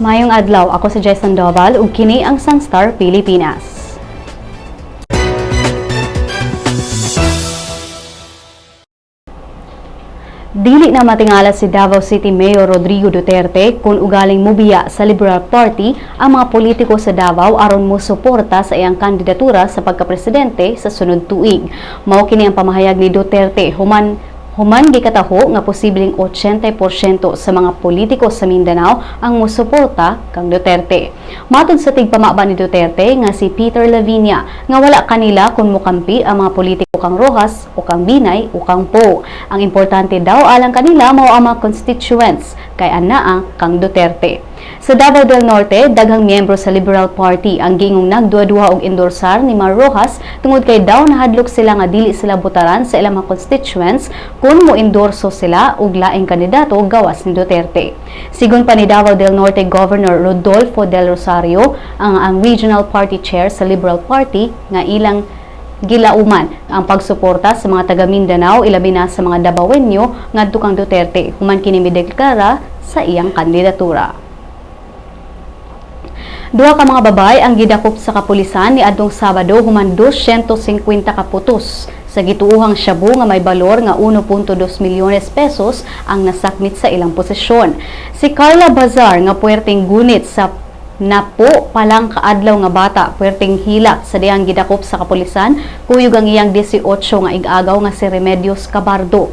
Maayong adlaw, ako si Jason Doval ug kini ang Sunstar Pilipinas. Dili na matingala si Davao City Mayor Rodrigo Duterte kung ugaling mubiya sa Liberal Party ang mga politiko sa Davao aron mo suporta sa iyang kandidatura sa pagkapresidente sa sunod tuig. Mao kini ang pamahayag ni Duterte human human gikataho nga posibleng 80% sa mga politiko sa Mindanao ang musuporta kang Duterte. Matod sa tigpamaba ni Duterte nga si Peter Lavinia nga wala kanila kung mukampi ang mga politiko kang Rojas o kang Binay o kang Poe. Ang importante daw alang kanila mao ang mga constituents kay anaa kang Duterte. Sa Davao del Norte, daghang miyembro sa Liberal Party ang giingong nagduha-duha og endorsar ni Mar Rojas tungod kay daw nahadlok sila nga dili sila botaran sa ilang mga constituents kung mo endorso sila og laing kandidato gawas ni Duterte. Sigon pa ni Davao del Norte Governor Rodolfo del Rosario, ang regional party chair sa Liberal Party, nga ilang gilauman ang pagsuporta sa mga taga Mindanao, ilabi na sa mga Dabawenyo, ngadto kang Duterte human kini mideklara sa iyang kandidatura. Duha ka mga babae ang gidakop sa kapulisan niadtong Sabado human 250 ka putos sa gituohang shabu nga may balor nga 1.2 milyones pesos ang nasakmit sa ilang posesyon. Si Carla Bazar nga puwerteng gunit sa napo palang kaadlaw nga bata, puwerteng hilak sa dihang gidakop sa kapulisan kuyog ang iyang 18 nga ig-agaw nga si Remedios Cabardo.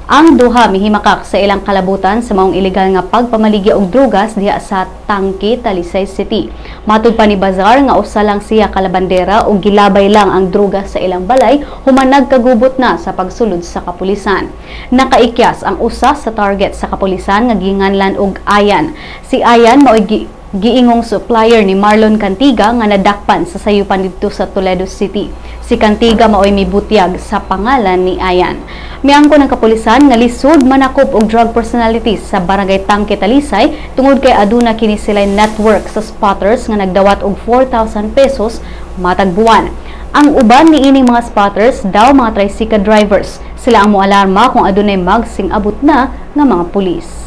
Ang duha mihimakak sa ilang kalabutan sa maong ilegal nga pagpamaligya og drugas diha sa Tangke, Talisay City. Matud pa ni Bazar nga usa lang siya ka labandera ug gilabay lang ang drugas sa ilang balay human nagkagubot na sa pagsulod sa kapulisan. Nakaikyas ang usa sa target sa kapulisan nga ginganlan og Ayan. Si Ayan mao'y giingong supplier ni Marlon Cantiga nga nadakpan sa sayupan didto sa Toledo City. Si Cantiga maoy mibutyag sa pangalan ni Ayan. Miangko ng kapulisan nga lisod manakop og drug personalities sa Barangay Tangke, Talisay tungod kay aduna kini sila network sa spotters nga nagdawat og 4,000 pesos matag buwan. Ang uban niining mga spotters daw mga tricycle drivers. Sila ang moalarma kung adunay magsing-abot na nga mga pulis.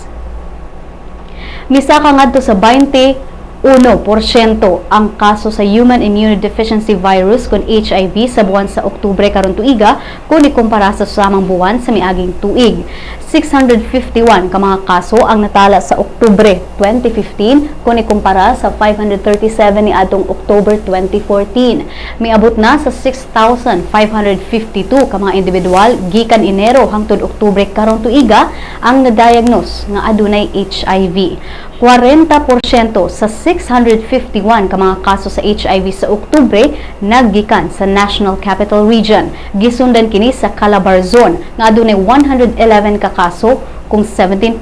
Misaka ngadto sa 21% ang kaso sa Human Immunodeficiency Virus kon HIV sa buwan sa Oktubre karon tuiga kung ikumpara sa samang buwan sa miaging tuig. 651 ka mga kaso ang natala sa Oktubre 2015 kung ikumpara sa 537 ni adtong October 2014. Miabot na sa 6,552 ka mga individual gikan Enero hangtod Oktubre karon tuiga ang na-diagnose nga adunay HIV. 40% sa 651 ka mga kaso sa HIV sa Oktubre naggikan sa National Capital Region. Gisundan kini sa Calabarzon nga adunay 111 ka kaso kung 17%.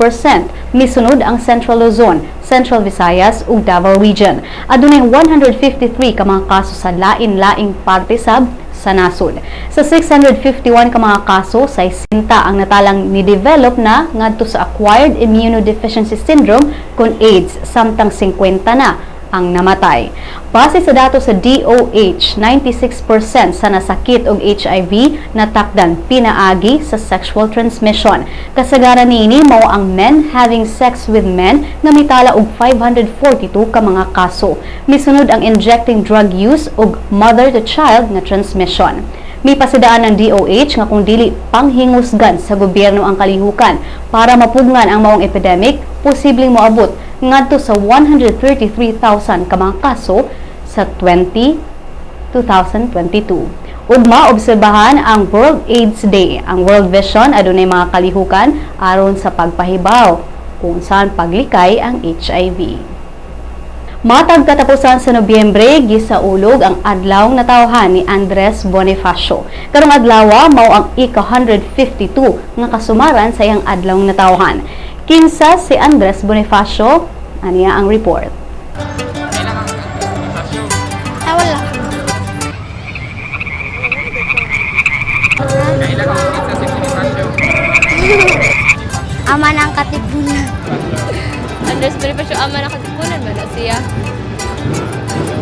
Misunod ang Central Luzon, Central Visayas ug Davao Region. Adunay 153 ka mga kaso sa lain-laing parte sab sa nasod. Sa 651 ka mga kaso, 60 ang natalang ni-develop na ngadto sa Acquired Immunodeficiency Syndrome kon AIDS, samtang 50 na ang namatay. Base sa datos sa DOH, 96% sa nasakit og HIV natakdan pinaagi sa sexual transmission. Kasagaran niini mao ang men having sex with men nga mitala og 542 ka mga kaso. Misunod ang injecting drug use ug mother to child nga transmission. Mipasidaan ng DOH nga kung dili panghingusgan sa gobyerno ang kalihukan para mapugngan ang maong epidemic, posibleng moabot ngadto sa 133,000 ka mga kaso sa 2022. Ugma obserbahan ang World AIDS Day. Ang World Vision adunay mga kalihukan aron sa pagpahibaw kung saan paglikay ang HIV. Matag katapusan sa Nobyembre, gisaulog ang adlaw natawhan ni Andres Bonifacio. Karong adlaw mao ang ika-152 nga kasumaran sa iyang adlaw natawhan. Kinsa si Andres Bonifacio? Aniya ang report. Ah, wala. Kaila ka kinsa si Bonifacio? Ama ng Katipunan. Andres Bonifacio, ama ng Katipunan man na siya.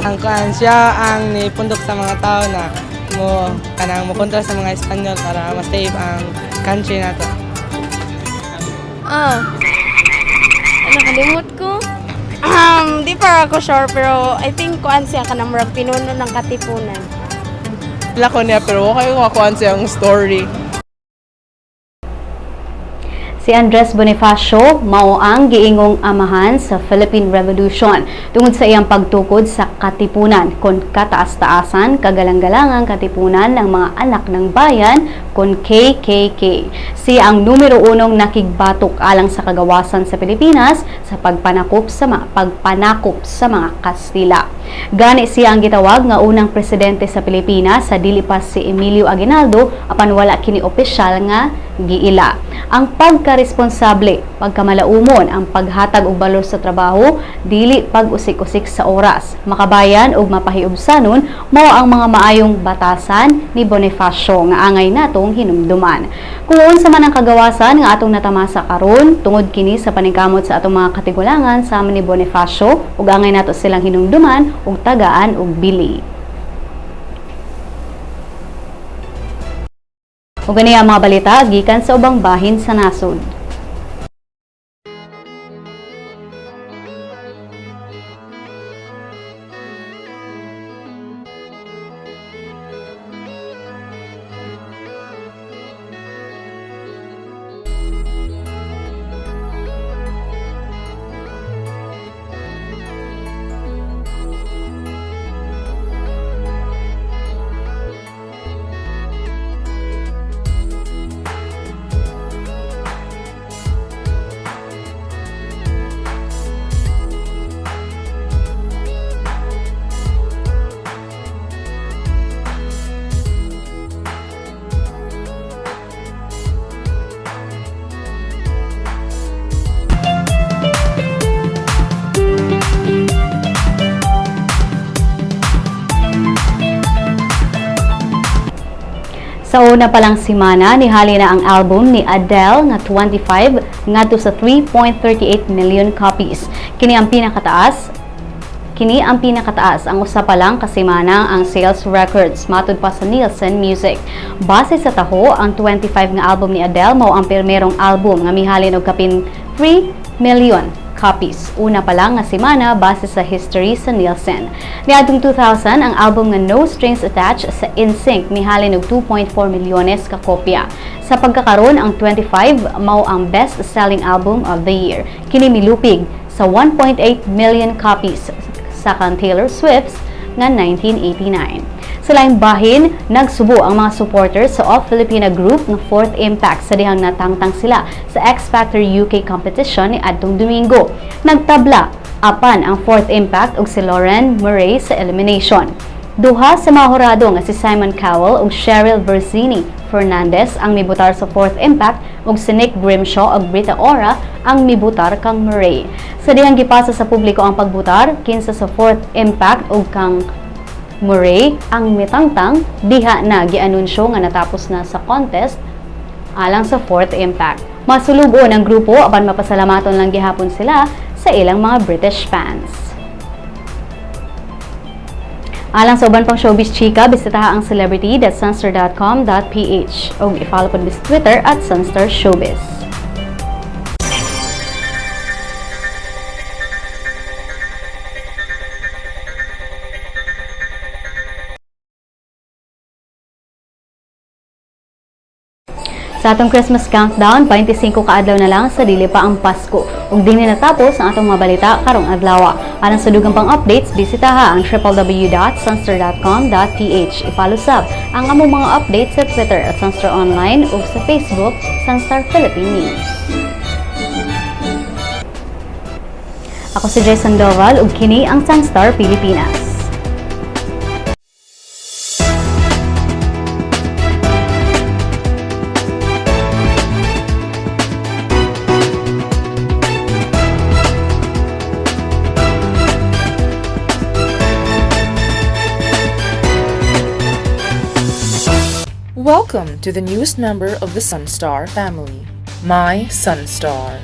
Ang kuan, siya ang nipundok sa mga tao na mo kanang mo kontra sa mga Espanyol para ma-save ang country nato. Ah. Ano, kalimot ko? Di pa ako sure pero I think kuan siya kanang murag pinuno ng Katipunan. Wala ko niya pero okay ko kuan siyang story. Si Andres Bonifacio mao ang giingong amahan sa Philippine Revolution tungod sa iyang pagtukod sa Katipunan kon kataas-taasan kagalang-galangang katipunan ng mga anak ng bayan kon KKK. Siya ang numero unong nakigbatok alang sa kagawasan sa Pilipinas sa pagpanakop sa mga Kastila. Gani siya ang gitawag nga unang presidente sa Pilipinas sa dili pa si Emilio Aguinaldo apan wala kini opisyal nga giila. Ang pagkaresponsable, pagkamalaumon, ang paghatag og balor sa trabaho, dili pag-usik-usik sa oras, makabayan ug mapahiubsanon mao ang mga maayong batasan ni Bonifacio nga angay natong hinumduman. Kung unsa man ang kagawasan nga atong natamasa karon tungod kini sa paningkamot sa atong mga katigulangan sama ni Bonifacio ug angay nato silang hinumduman ug tagaan og bili. Ug gani ang mga balita gikan sa ubang bahin sa nasod. Sa una pa lang semana, nihali na ang album ni Adele nga 25 ngadto sa 3.38 million copies. Kini ang pinakataas ang usa pa lang ka semana ang sales records matud pa sa Nielsen Music. Base sa taho, ang 25 nga album ni Adele mao ang primerong album nga mihalin og kapin 3 million copies. Una pa lang nga semana base sa history sa Nielsen. Niadtong 2000, ang album nga No Strings Attached sa NSYNC mihalin og 2.4 milyones ka kopya. Sa pagkakaron, ang 25 mao ang best-selling album of the year. Kini milupig sa 1.8 million copies sa kang Taylor Swift's nga 1989. Sa laing bahin, nagsubo ang mga supporters sa all-Filipina group nga Fourth Impact sa dihang natangtang sila sa X Factor UK competition ni adtong Domingo. Nagtabla apan ang Fourth Impact ug si Lauren Murray sa elimination. Duha sa mga hurado nga si Simon Cowell ug Cheryl Verzini Fernandez ang mibutar sa Fourth Impact ug si Nick Grimshaw ug Rita Ora ang mibutar kang Murray. Sa dihang gipasa sa publiko ang pagbutar, kinsa sa Fourth Impact ug kang Murray ang mitangtang, diha na gianunsyo nga natapos na sa contest alang sa Fourth Impact. Masulugon ang grupo apan mapasalamaton lang gihapon sila sa ilang mga British fans. Alang sa uban pang showbiz chika, bisitaha ang celebrity.sunstar.com.ph o i-follow pod sa Twitter @SunstarShowbiz. Sa atong Christmas countdown, 25 kaadlaw na lang sa dili pa ang Pasko. Ug dinhi natapos ang atong mga balita karong adlaw. Alang sa dugang pang updates, bisitaha ang www.sunstar.com.ph. I-follow sab ang among mga updates sa Twitter @SunstarOnline ug sa Facebook, Sunstar Philippine News. Ako si Jay Sandoval ug kini ang Sunstar Pilipinas. Welcome to the newest member of the Sunstar family, My Sunstar,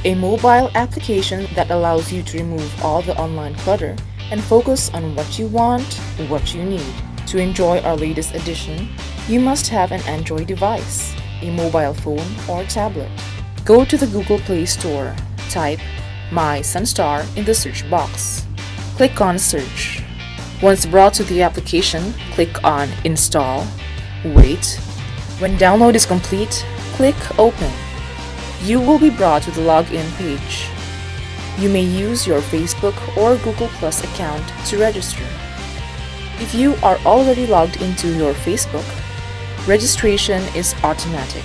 a mobile application that allows you to remove all the online clutter and focus on what you want, what you need. To enjoy our latest edition, you must have an Android device, a mobile phone or tablet. Go to the Google Play Store, type My Sunstar in the search box. Click on Search. Once brought to the application, click on Install. Wait. When download is complete, click Open. You will be brought to the login page. You may use your Facebook or Google Plus account to register. If you are already logged into your Facebook, registration is automatic.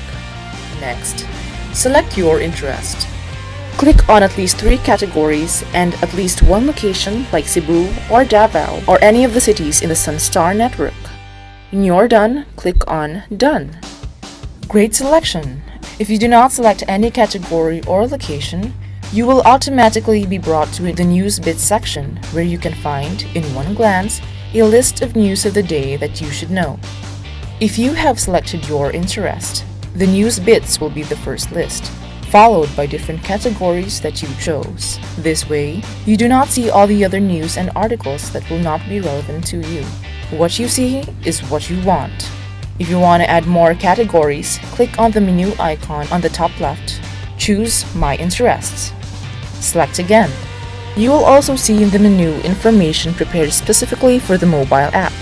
Next, select your interest. Click on at least three categories and at least one location like Cebu or Davao or any of the cities in the Sunstar network. When you're done, click on Done. Great selection! If you do not select any category or location, you will automatically be brought to the News Bits section where you can find, in one glance, a list of news of the day that you should know. If you have selected your interest, the News Bits will be the first list, followed by different categories that you chose. This way, you do not see all the other news and articles that will not be relevant to you. What you see is what you want. If you want to add more categories, click on the menu icon on the top left. Choose My Interests. Select again. You will also see in the menu information prepared specifically for the mobile app.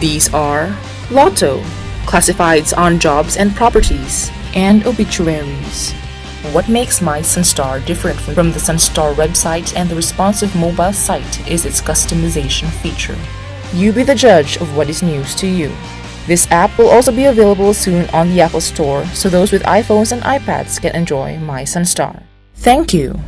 These are Lotto, classifieds on jobs and properties, and obituaries. What makes My Sunstar different from the Sunstar website and the responsive mobile site is its customization feature. You be the judge of what is news to you. This app will also be available soon on the Apple Store, so those with iPhones and iPads can enjoy My Sunstar. Thank you.